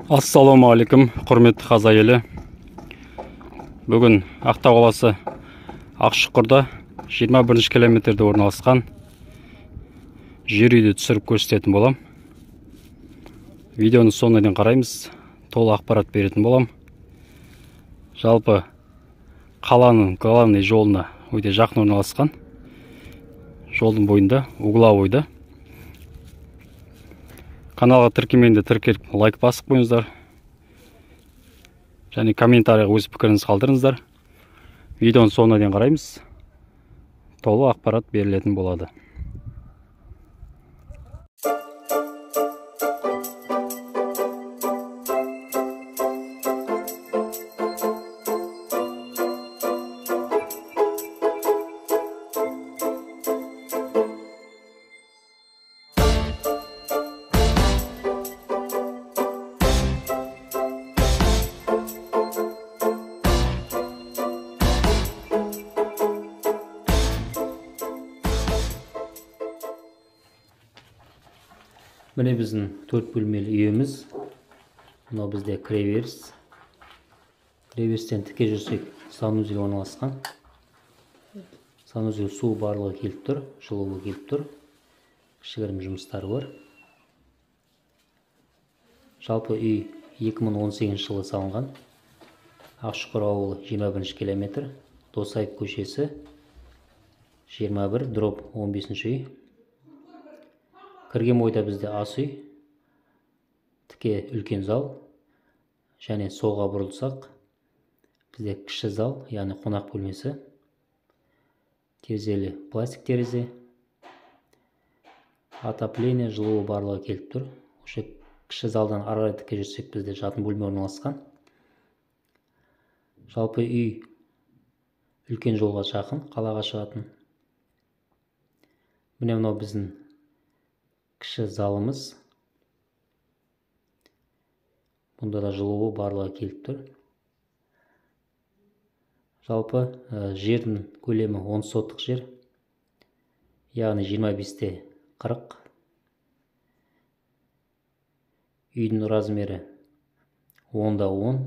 Ассалаумағалейкум, құрметті қазақ елі. Бүгін Ақтау қаласы Ақшұқырда 21 километрде орналасқан жер үйді түсіріп көрсететін болам. Видеоны соңына дейін қараймыз, толық ақпарат беретін болам. Жалпы қаланың главный жолына өте жақын орналасқан. Жолдың бойында, угловойда. Каналға тіркелмегенде тіркеліп лайк басып қойыңыздар. Және комментарийға өз пікіріңізді қалдырыңыздар. Видеоның соңына дейін қараймыз. Толық ақпарат берілетін болады. Міне біздің 4 бөлмелі үйіміз. Мынау бізде кіреберіс. Кіреберістен тіке жүрсек санузел орналасқан. Санузел су барлығы келіп тұр, жылуы келіп тұр. Кішігірім жұмыстары бар. Жалпы үй 2018 жылы салынған. Ақшұқыр ауылы 21 километр, Досаев көшесі 21/15 үй. Кірген бойда бізде ас үй, тіке үлкен зал, және солға бұрылсақ бізде кіші зал, яғни қонақ бөлмесі. Терезелі пластик терезе, отопление, жылуы барлығы келіп тұр. Осы кіші залдан ары қарай тіке жүрсек бізде жатын бөлме орналасқан. Жалпы үй үлкен жолға жақын, қалаға шығатын. Міне мынау біздің кіші залымыз. Бұнда да жылуы барлығы келіп тұр. Жалпы жердің көлемі 10 соттық жер, яғни 25-40. Үйдің размері 10-10.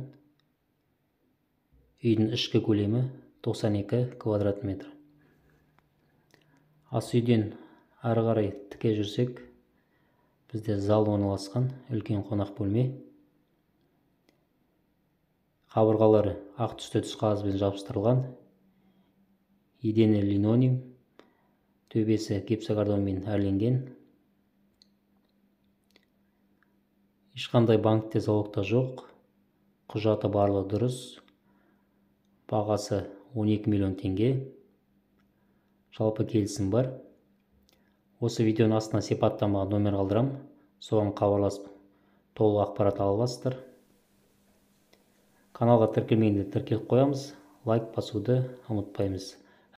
Үйдің ішкі көлемі 92 квадрат метр. Ас үйден ары қарай тіке жүрсек бізде зал орналасқан, үлкен қонақ бөлме. Қабырғалары ақ түсті түс қағазбен жабыстырылған. Едені линолеум, төбесі гипсокартонмен әрленген. Ешқандай банкте залогта жоқ. Құжаты барлығы дұрыс. Бағасы 12 миллион теңге. Жалпы келісім бар. Осы видеоның астына сипаттамаға номер қалдырам. Соған хабарласып толық ақпарат ала аласыздар. Каналға тіркелмегенде тіркеліп қоямыз. Лайк басуды ұмытпаймыз.